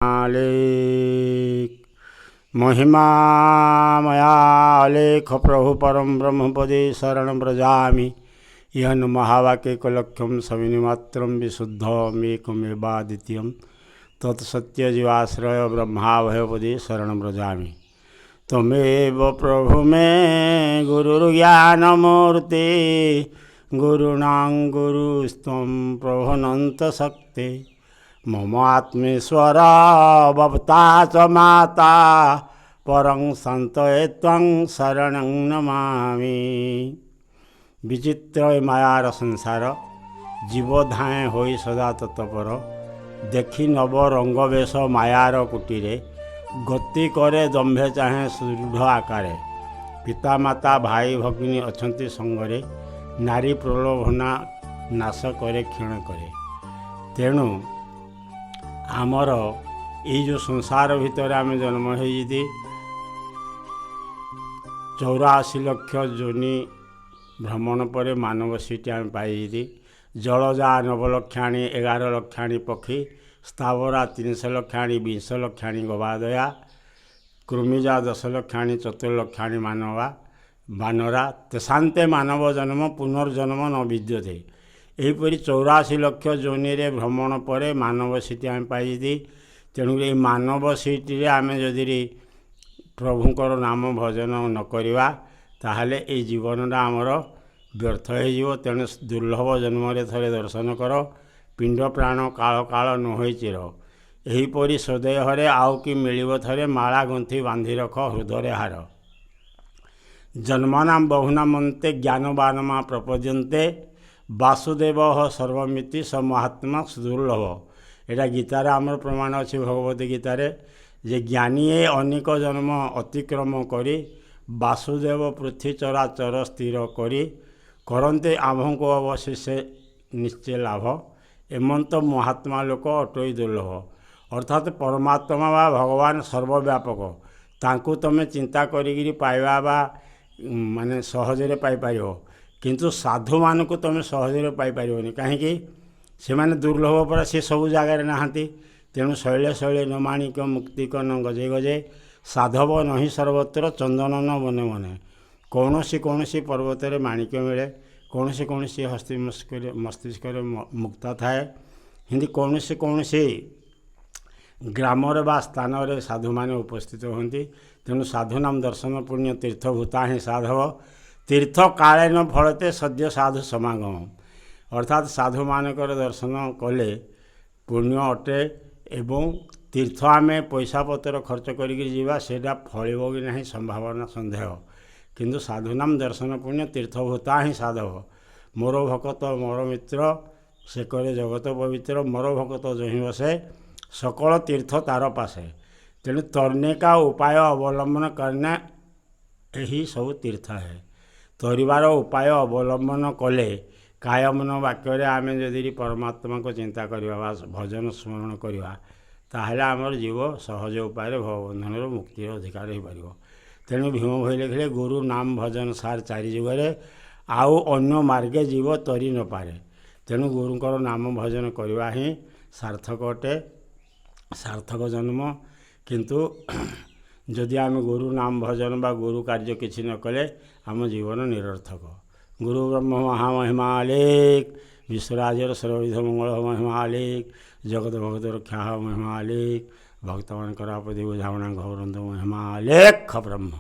ଅଲେଖ ମହିମାମୟା ଅଲେଖ ପ୍ରଭୁ ପରମ ବ୍ରହ୍ମପଦେ ଶରଣ ବ୍ରଜାମି। ଇହନ ମହାବାକ୍ୟକ ଲକ୍ଷ୍ୟମ ସବିନିମାତ୍ରମ ବିଶୁଦ୍ଧମେକମେବାଦ୍ୱିତୀୟಂ ତତ୍ସତ୍ୟ ଜୀବାଶ୍ରୟ ବ୍ରହ୍ମାଭୟପଦେ ଶରଣ ବ୍ରଜାମି। ତୁମେବ ପ୍ରଭୁ ମେ ଗୁରୁର୍ଜ୍ଞାନମୂର୍ତ୍ତି, ଗୁରୁଣାଂ ଗୁରୁସ୍ତ୍ୱಂ ପ୍ରଭୁନନ୍ତ ଶକ୍ତି। ମମ ଆତ୍ମେଶ୍ୱର ବବତା ଚ ମାତା, ପରଂ ସନ୍ତ ତ୍ୱଂ ଶରଣଂ ନମାମି। ବିଚିତ୍ର ଏ ମାୟାର ସଂସାର, ଜୀବ ଧାଏଁ ହୋଇ ସଦା ତତ୍ପର। ଦେଖି ନବ ରଙ୍ଗବେଶ ମାୟାର କୁଟୀରେ, ଗତି କରେ ଦମ୍ଭେ ଚାହେଁ ସୁଦୃଢ଼ ଆକାରେ। ପିତାମାତା ଭାଇ ଭଗ୍ନୀ ଅଛନ୍ତି ସଙ୍ଗରେ, ନାରୀ ପ୍ରଲୋଭନା ନାଶ କରେ କ୍ଷଣ କରେ। ତେଣୁ ଆମର ଏଇ ଯେଉଁ ସଂସାର ଭିତରେ ଆମେ ଜନ୍ମ ହେଇଛନ୍ତି, 84 ଲକ୍ଷ ଯୋନି ଭ୍ରମଣ ପରେ ମାନବ ସିଟି ଆମେ ପାଇଛନ୍ତି। ଜଳଜା ନବଲକ୍ଷାଣୀ, 11 ଲକ୍ଷାଣୀ ପକ୍ଷୀ, ସ୍ଥାବରା 300 ଲକ୍ଷାଣୀ, 20 ଲକ୍ଷାଣୀ ଗବାଦୟା, କୃମିଜା 10 ଲକ୍ଷାଣୀ, ଚତୁର୍ଲକ୍ଷାଣୀ ମାନବା ବାନରା। ତେଶାନ୍ତେ ମାନବ ଜନ୍ମ ପୁନର୍ଜନ୍ମ ନ ବିଦ୍ୟତେ। ଏହିପରି 84 ଲକ୍ଷ ଯୋନିରେ ଭ୍ରମଣ ପରେ ମାନବ ସିଟି ଆମେ ପାଇଛନ୍ତି। ତେଣୁ ଏଇ ମାନବ ସିଟିରେ ଆମେ ଯଦି ପ୍ରଭୁଙ୍କର ନାମ ଭଜନ ନ କରିବା, ତାହେଲେ ଏଇ ଜୀବନଟା ଆମର ବ୍ୟର୍ଥ ହେଇଯିବ। ତେଣୁ ଦୁର୍ଲଭ ଜନ୍ମରେ ଥରେ ଦର୍ଶନ କର, ପିଣ୍ଡ ପ୍ରାଣ କାଳ କାଳ ନ ହୋଇ ଚିର। ଏହିପରି ସ୍ୱଦେହରେ ଆଉ କି ମିଳିବ ଥରେ, ମାଳା ଗୁନ୍ଥି ବାନ୍ଧି ରଖ ହୃଦୟରେ ହାର। ଜନ୍ମନାମ ବହୁନାମନ୍ତେ ଜ୍ଞାନବାନମା ପ୍ରପଦ୍ୟନ୍ତେ, ବାସୁଦେବ ସର୍ବମିତି ସ ମହାତ୍ମା ସୁଦୁର୍ଲଭ। ଏଇଟା ଗୀତାରେ ଆମର ପ୍ରମାଣ ଅଛି, ଭଗବତୀ ଗୀତାରେ, ଯେ ଜ୍ଞାନୀଏ ଅନେକ ଜନ୍ମ ଅତିକ୍ରମ କରି ବାସୁଦେବ ପୃଥ୍ୱୀ ଚରାଚର ସ୍ଥିର କରି କରନ୍ତେ ଆମ୍ଭଙ୍କୁ ଅବଶେଷେ ନିଶ୍ଚୟ ଲାଭ, ଏମନ୍ତ ମହାତ୍ମା ଲୋକ ଅଟୋଇ ଦୁର୍ଲଭ। ଅର୍ଥାତ୍ ପରମାତ୍ମା ବା ଭଗବାନ ସର୍ବବ୍ୟାପକ, ତାଙ୍କୁ ତୁମେ ଚିନ୍ତା କରିକିରି ପାଇବା ବା ମାନେ ସହଜରେ ପାଇପାରିବ, କିନ୍ତୁ ସାଧୁମାନଙ୍କୁ ତୁମେ ସହଜରେ ପାଇପାରିବନି। କାହିଁକି? ସେମାନେ ଦୁର୍ଲଭ ପରା, ସେ ସବୁ ଜାଗାରେ ନାହାନ୍ତି। ତେଣୁ ଶୈଳେ ଶୈଳେ ନ ମାଣିକ ମୁକ୍ତିକ ନ ଗଜେ ଗଜେ, ସାଧବ ନହିଁ ସର୍ବତ୍ର ଚନ୍ଦନ ନ ବନେ ବନେ। କୌଣସି କୌଣସି ପର୍ବତରେ ମାଣିକ୍ୟ ମିଳେ, କୌଣସି କୌଣସି ହସ୍ତି ମସ୍ତିଷ୍କରେ ମୁକ୍ତା ଥାଏ, କିନ୍ତୁ କୌଣସି କୌଣସି ଗ୍ରାମରେ ବା ସ୍ଥାନରେ ସାଧୁମାନେ ଉପସ୍ଥିତ ହୁଅନ୍ତି। ତେଣୁ ସାଧୁ ନାମ ଦର୍ଶନ ପୁଣ୍ୟ ତୀର୍ଥ ଭୂତା ହିଁ ସାଧବ, ତୀର୍ଥ କାଳେନ ଫଳତେ ସଦ୍ୟ ସାଧୁ ସମାଗମ। ଅର୍ଥାତ୍ ସାଧୁମାନଙ୍କର ଦର୍ଶନ କଲେ ପୁଣ୍ୟ ଅଟେ, ଏବଂ ତୀର୍ଥ ଆମେ ପଇସା ପତ୍ର ଖର୍ଚ୍ଚ କରିକି ଯିବା, ସେଇଟା ଫଳିବ କି ନାହିଁ ସମ୍ଭାବନା ସନ୍ଦେହ, କିନ୍ତୁ ସାଧୁନାମ ଦର୍ଶନ ପୁଣ୍ୟ ତୀର୍ଥଭୂତା ହିଁ ସାଧବ। ମୋର ଭକତ ମୋର ମିତ୍ର ସେ କରେ ଜଗତ ପବିତ୍ର, ମୋର ଭକତ ଯହିଁ ବସେ ସକଳ ତୀର୍ଥ ତାର ପାଶେ। ତେଣୁ ତରନେ କା ଉପାୟ ଅବଲମ୍ବନ କରନା ଏହି ସବୁ ତୀର୍ଥ ହେ। ତରିବାର ଉପାୟ ଅବଲମ୍ବନ କଲେ କାୟ ମନ ବାକ୍ୟରେ ଆମେ ଯଦି ପରମାତ୍ମାଙ୍କ ଚିନ୍ତା କରିବା ବା ଭଜନ ସ୍ମରଣ କରିବା, ତାହେଲେ ଆମର ଜୀବ ସହଜ ଉପାୟରେ ଭବବନ୍ଧନରୁ ମୁକ୍ତିର ଅଧିକାର ହୋଇପାରିବ। ତେଣୁ ଭୀମ ଭୋଇ ଲେଖିଲେ, ଗୁରୁ ନାମ ଭଜନ ସାର ଚାରି ଯୁଗରେ, ଆଉ ଅନ୍ୟ ମାର୍ଗେ ଜୀବ ତରି ନପାରେ। ତେଣୁ ଗୁରୁଙ୍କର ନାମ ଭଜନ କରିବା ହିଁ ସାର୍ଥକ ଅଟେ, ସାର୍ଥକ ଜନ୍ମ। କିନ୍ତୁ ଯଦି ଆମେ ଗୁରୁ ନାମ ଭଜନ ବା ଗୁରୁ କାର୍ଯ୍ୟ କିଛି ନ କଲେ, ଆମ ଜୀବନ ନିରର୍ଥକ। ଗୁରୁ ବ୍ରହ୍ମ ମହାମହିମା ଅଲେଖ, ବିଶ୍ୱରାଜର ସର୍ବବିଧ ମଙ୍ଗଳ ମହିମା ଅଲେଖ, ଜଗତ ଭଗତ ରକ୍ଷା ମହିମା ଅଲେଖ, ଭକ୍ତମାନଙ୍କର ଆପଦି ବୁଝାମଣା ଘରନ୍ତୁ ମହିମା ଅଲେଖ ବ୍ରହ୍ମ।